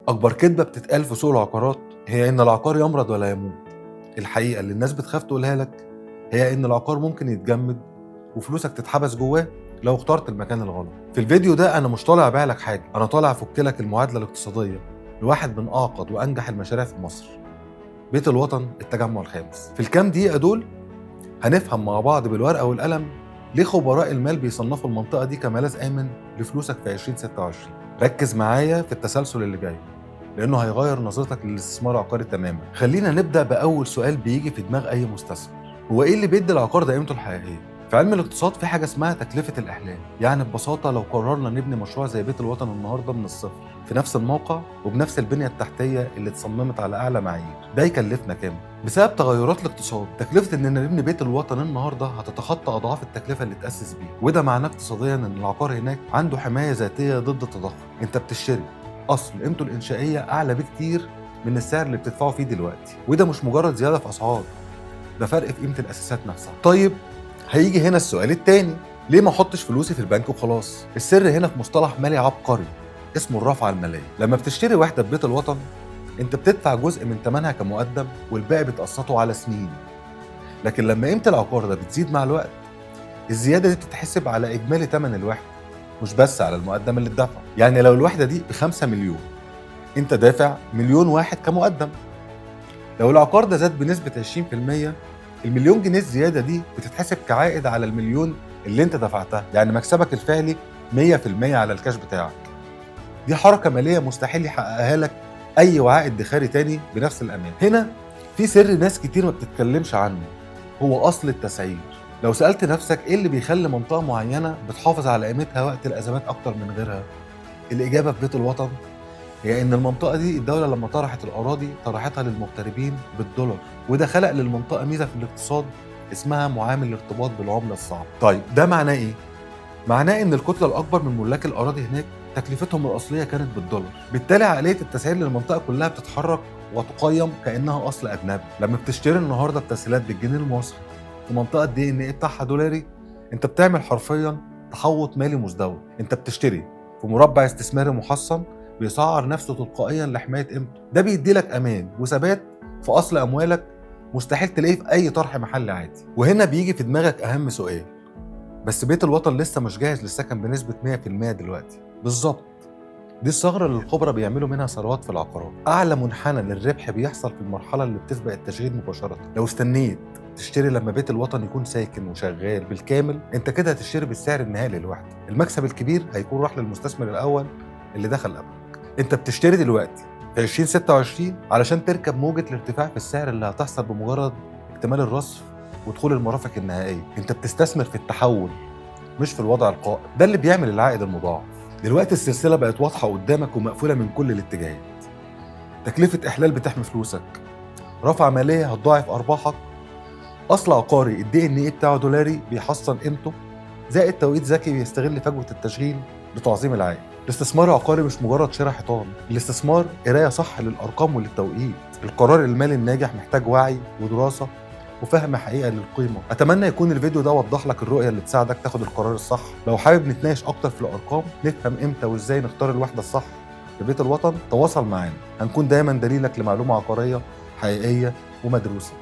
أكبر كذبة بتتقال في سوق العقارات هي إن العقار يمرض ولا يموت. الحقيقة اللي الناس بتخاف تقولها لك هي إن العقار ممكن يتجمد وفلوسك تتحبس جواه لو اخترت المكان الغلط. في الفيديو ده أنا مش طالع أبيع لك حاجة، أنا طالع أفك لك المعادلة الاقتصادية لواحد من أعقد وأنجح المشاريع في مصر، بيت الوطن التجمع الخامس. في الكام دقيقة دول هنفهم مع بعض بالورقة والقلم ليه خبراء المال بيصنفوا المنطقة دي كملاذ آمن لفلوسك في 2026. ركز معايا في التسلسل اللي جاي لأنه هيغير نظرتك للاستثمار العقاري تماما. خلينا نبدأ بأول سؤال بيجي في دماغ أي مستثمر، هو إيه اللي بيدي العقار ده قيمته الحقيقية؟ في علم الاقتصاد في حاجة اسمها تكلفة الإحلال، يعني ببساطة لو قررنا نبني مشروع زي بيت الوطن النهاردة من الصفر في نفس الموقع وبنفس البنية التحتية اللي اتصممت على أعلى معايير، ده يكلفنا كام؟ بسبب تغيرات الاقتصاد تكلفة إننا نبني بيت الوطن النهاردة هتتخطى أضعاف التكلفة اللي اتأسس بيها، وده معناه اقتصاديا إن العقار هناك عنده حماية ذاتية ضد التضخم. أنت بتشتري أصل قيمته الإنشائية أعلى بكتير من السعر اللي بتدفعه فيه دلوقتي، وده مش مجرد زيادة في أسعار، ده فرق في قيمة الأساسات نفسها. طيب هيجي هنا السؤال التاني، ليه ما احطش فلوسي في البنك وخلاص؟ السر هنا في مصطلح مالي عبقري اسمه الرافعة المالية. لما بتشتري وحدة في بيت الوطن انت بتدفع جزء من ثمنها كمقدم والباقي بتقسطه على سنين. لكن لما قيمة العقار ده بتزيد مع الوقت، الزيادة دي بتتحسب على إجمالي ثمن الوحدة مش بس على المقدم اللي اتدفع. يعني لو الوحدة دي ب5 مليون انت دافع 1 مليون كمقدم. لو العقار ده زاد بنسبة 20%، المليون جنيه الزيادة دي بتتحسب كعائد على المليون اللي انت دفعتها، يعني مكسبك الفعلي 100% على الكاش بتاعك. دي حركة مالية مستحيل يحققها لك أي وعاء ادخاري تاني بنفس الأمان. هنا في سر ناس كتير ما بتتكلمش عنه، هو أصل التسعير. لو سألت نفسك إيه اللي بيخلي منطقة معينة بتحافظ على قيمتها وقت الأزمات أكتر من غيرها، الإجابة في بيت الوطن هي إن المنطقة دي الدولة لما طرحت الأراضي طرحتها للمغتربين بالدولار، وده خلق للمنطقة ميزة في الاقتصاد اسمها معامل الارتباط بالعملة الصعبة. طيب ده معناه إيه؟ معناه إن الكتلة الأكبر من ملاك الأراضي هناك تكلفتهم الأصلية كانت بالدولار، بالتالي عقلية التسعير للمنطقة كلها بتتحرك وتقيم كأنها أصل أجنبي. لما بتشتري النهاردة بتسهيلات بالجنيه المصري في منطقة DNA بتاعها دولاري، أنت بتعمل حرفياً تحوط مالي مزدوج. أنت بتشتري في مربع استثماري محصن بيسعر نفسه تلقائيا لحماية قيمته، ده بيدي لك أمان وثبات في أصل أموالك مستحيل تلاقيه في أي طرح محلي عادي. وهنا بيجي في دماغك أهم سؤال، بس بيت الوطن لسه مش جاهز للسكن بنسبة 100% دلوقتي. بالظبط، دي الثغرة اللي الخبراء بيعملوا منها ثروات في العقارات. أعلى منحنى للربح بيحصل في المرحلة اللي بتسبق التشغيل مباشرة. لو استنيت تشتري لما بيت الوطن يكون ساكن وشغال بالكامل، انت كده هتشتري بالسعر النهائي للوحدة. المكسب الكبير هيكون راح للمستثمر الأول اللي دخل قبلك. انت بتشتري دلوقتي في 2026 علشان تركب موجة الارتفاع في السعر اللي هتحصل بمجرد اكتمال الرصف ودخول المرافق النهائية. انت بتستثمر في التحول مش في الوضع القائم، ده اللي بيعمل العائد المضاعف. دلوقتي السلسلة بقت واضحة قدامك ومقفولة من كل الاتجاهات. تكلفة إحلال بتحمي فلوسك، رفعة مالية هتضاعف أرباحك، أصل عقاري DNA بتاعه دولاري بيحصن قيمته، زائد توقيت ذكي بيستغل فجوة التشغيل لتعظيم العائد. الاستثمار العقاري مش مجرد شراء حيطان، الاستثمار قراية صح للأرقام وللتوقيت. القرار المالي الناجح محتاج وعي ودراسة وفهم حقيقة للقيمة. أتمنى يكون الفيديو ده وضح لك الرؤية اللي تساعدك تاخد القرار الصح. لو حابب نتناقش أكتر في الأرقام، نفهم إمتى وإزاي نختار الوحدة الصح في بيت الوطن، تواصل معانا، هنكون دايما دليلك لمعلومة عقارية حقيقية ومدروسة.